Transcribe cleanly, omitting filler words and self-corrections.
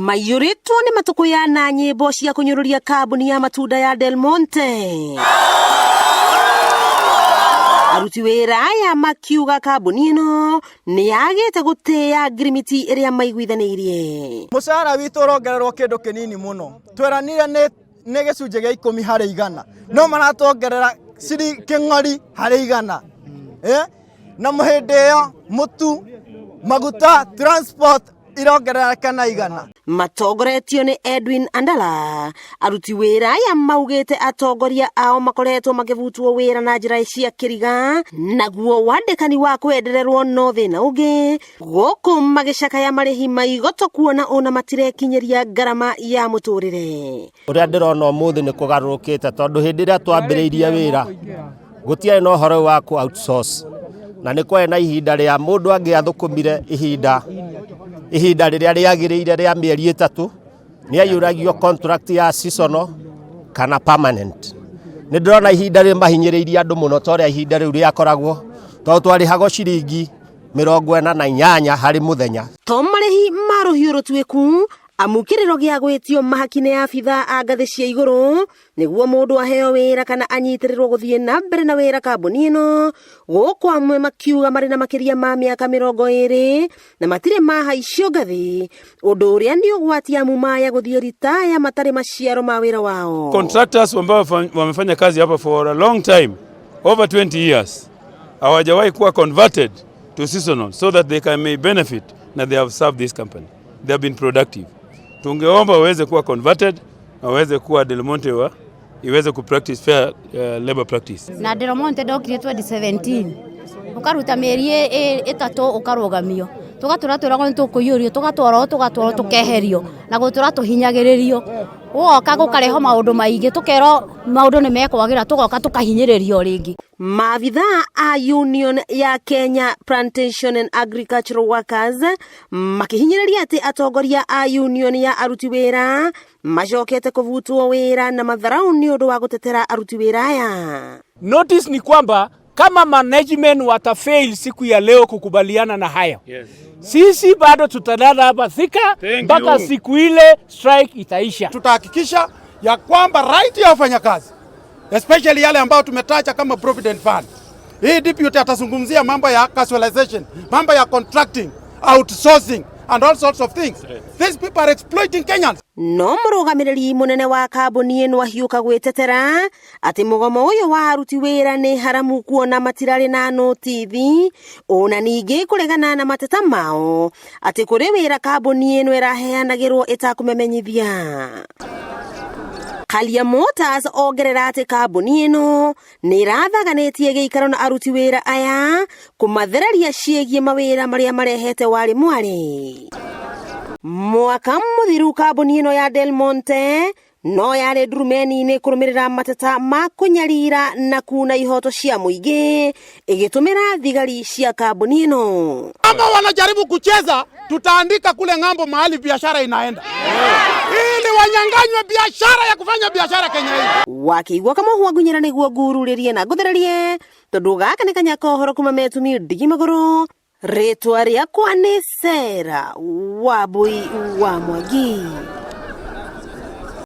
Maiyũrĩtwo nĩ matũkũya na nyĩmbo cia kũnyũrũria kambuni ya matunda ya Del Monte. Aruti wĩra aya makiuga kambuni ĩno nĩ yagĩte gũtĩĩa ngirimiti ĩrĩa maiguithanĩirie. Mũcara witũ ũrongererwo kĩndũ kĩnini mũno. Tweranire nĩ nĩ gĩcunjĩ gĩa 10% no maratuongerera kĩng'ori harĩ igana. Na hĩndĩ ĩyo mũtu, maguta, transport irongerereka na igana. Matongoretio nĩ Edwin Andala, aruti wĩra aya maugĩte atongoria ao makoretwo makĩbutwo wĩra na njĩra cia kĩriga, naguo wandĩkani wa kwendererwo no thĩna ũngĩ, gũkũ magĩcakaya marĩhi ma igoto kuona ona matirekinyĩria ngarama ya mũtũrĩre. Ũrĩa ndĩrona ũmũthĩ nĩ kũgarũrũkĩte tondũ hĩndĩ ĩrĩa twambĩrĩirie wĩra gũtiarĩ na ũhoro wa kũ outsource na nĩ kwarĩ na ihinda rĩa mũndũ angĩathũkũmire ihinda rĩrĩa rĩagĩrĩire rĩa mĩeri 3 nĩ aiyũragio contract ya seasonal kana permanent. Nĩ ndĩrona ihinda rĩrĩ mahinyĩrĩirie andũ mũno ta ũrĩa ihinda rĩu rĩakoragwo tondũ twarĩhagwo ciringi 48 harĩ mũthenya. To marĩhi ma rũhiũ rũtuĩku amu kĩrĩro gĩa gwĩtio mahaki nĩ abithaa a ngathĩ cia igũrũ nĩguo mũndũ aheo wĩra kana anyitĩrĩrwo gũthiĩ na mbere na wĩra kambuni ĩno, gũkũ amwe makiuga marĩ na makĩria ma mĩaka 20 na matirĩ mahaicio ngathĩ, ũndũ ũrĩa nĩ ũgwati amu maya gũthiĩ ritaya matarĩ maciaro ma wĩra wao. Contractors ambao wamefanya kazi hapa for a long time, over 20 years, hawajawahi kuwa converted to seasonal so that they can may benefit na they have served this company. They have been productive. Tungeomba waweze kuwa converted na waweze kuwa Del Monte wa iweze ku practice fair labor practice. Na Del Monte ndokire 2017 ukaruta mĩeri 3 ukarugamio tugatura twĩragwo nĩ tũkũiyũrio tugatwarwo tugatwarwo tukeherio na gũtũra tũhinyagĩrĩrio gũgoka gũkareho maũndũ maingĩ tũkerwo maũndũ nĩ mekwagĩra tũgoka tũkahinyĩrĩrio rĩngĩ. Maabithaa a Union ya Kenya Plantation and Agricultural Workers makĩhinyĩrĩria atĩ atongoria a union ya aruti wĩra macokete kũbutwo wĩra na madharau nĩ ũndũ wa gũtetera aruti wĩra aya. Notice ni kwamba kama management watafail siku ya leo kukubaliana na hayo, sisi bado tutalala hapa Thika mpaka siku ile strike itaisha. Tutahakikisha ya kwamba right ya wafanyakazi especially yale ambayo tumetaja kama Provident Fund. Hii deputy atazungumzia mambo ya casualization, mambo ya contracting, outsourcing and all sorts of things. These people are exploiting Kenyans. No mũrũgamĩrĩri mũnene wa kambuni ĩno ahiũka gwĩtetera atĩ mũgomo ũyũ wa aruti wĩra nĩ haramu kuona matirarĩ na notithi, ona ningĩ kũregana na mateta mao atĩ kũrĩ wĩra kambuni ĩno ĩraheanagĩrwo ĩtakũmemenyithia. Kalia Motors ongerera atĩ kambuni ĩno nĩ ĩrathaganĩtie gĩikaro na aruti wĩra aya kũmathereria ciĩgiĩ mawĩra marĩa marehete warĩ mwarĩ. Mwaka mũthiru kambuni ĩno ya Del Monte no yarĩ ndurumeni-inĩ kũrũmĩrĩra mateta ma kũnyarira na kuna ihoto cia mũingĩ ĩgĩtũmĩra thigari cia kambuni ĩno. Kama wanajaribu kucheza, tutaandika kule ng'ambo mahali biashara inaenda ili wanyang'anywe biashara ya kufanya biashara Kenya hii. Wakĩigua kamũhwa ngunyĩra nĩguo ngururĩrie na ngũthererie tondũ gaka nĩ kanya ka ũhoro kuma metumi ndigi magũrũ. Rĩtwa rĩakwa nĩ Sarah Wambui wa Mwangi.